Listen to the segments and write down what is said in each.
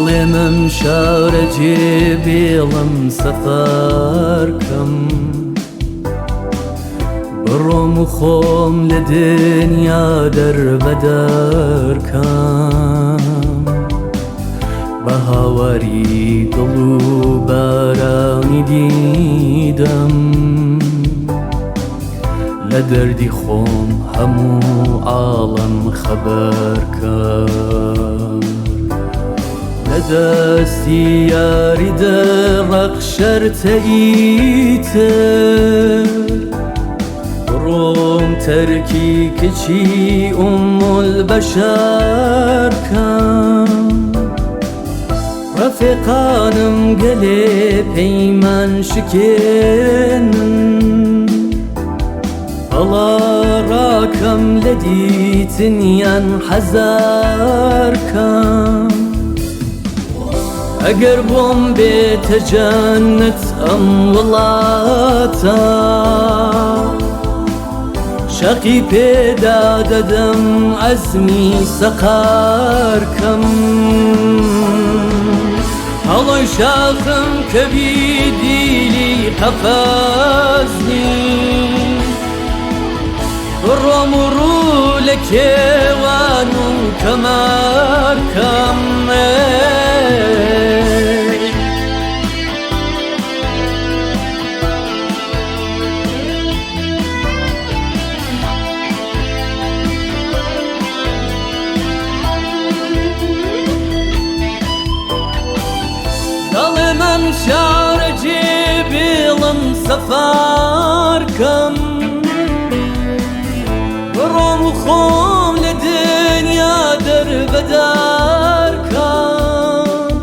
دەڵێم ئەم شارە جێ بێڵم سەفەر کەم، بڕۆم و خۆم لە دنیا دەربەدەر کەم، بە هاواری دڵ و بارانی دیدەم، لە دەردی خۆم هەموو عاڵەم خەبەر کەم. لە دەستی یاری دڕەق شەرتە ئیتر، بڕۆم تەرکی کچی ئومول بەشەر کەم. ڕەفیقانم گەلێ پەیمان شکێنن، بەڵا ڕاکەم لە دیتنیان حەزار کەم. ئەگەر بۆم بێتە جەنەت ئەم وڵاتە، شەقی پێدا دەدەم عەزمی سەقار کەم. هەڵۆی شاخم کە بی دیلی قەفەز نیم، بڕۆم و ڕوو لە کێوان و کەمەر کەم. دەڵێم ئەم شارە جێ بێڵم سەفار کەم، بڕۆم و خۆم لە دنیا دەربەدار کەم،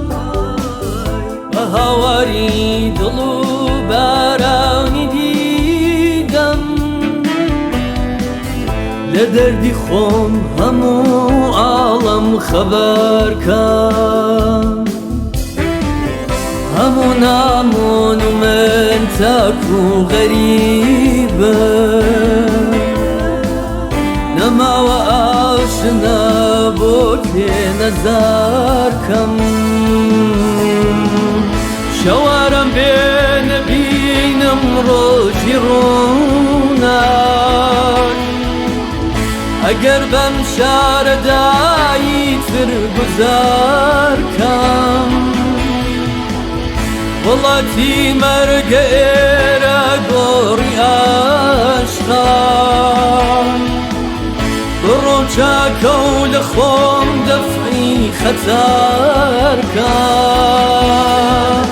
بە هاواری دڵ و بارانی دیدەم، لە دەردی خۆم هەموو عاڵەم خەبەر کەم. هەموو نامۆن و من تاک و غەریبم، نەماوە ئاشنا بۆ کێ نەزار کەم. شەوارم بێ نەبینم ڕۆژی ڕووناک، ئەگەر بەم شارەدایی تر گوزار کەم. وڵاتی مەرگە ئێرە گۆڕی ئاشقان، بڕۆ چاکە و لە خۆم دەفعی خەتار کەم.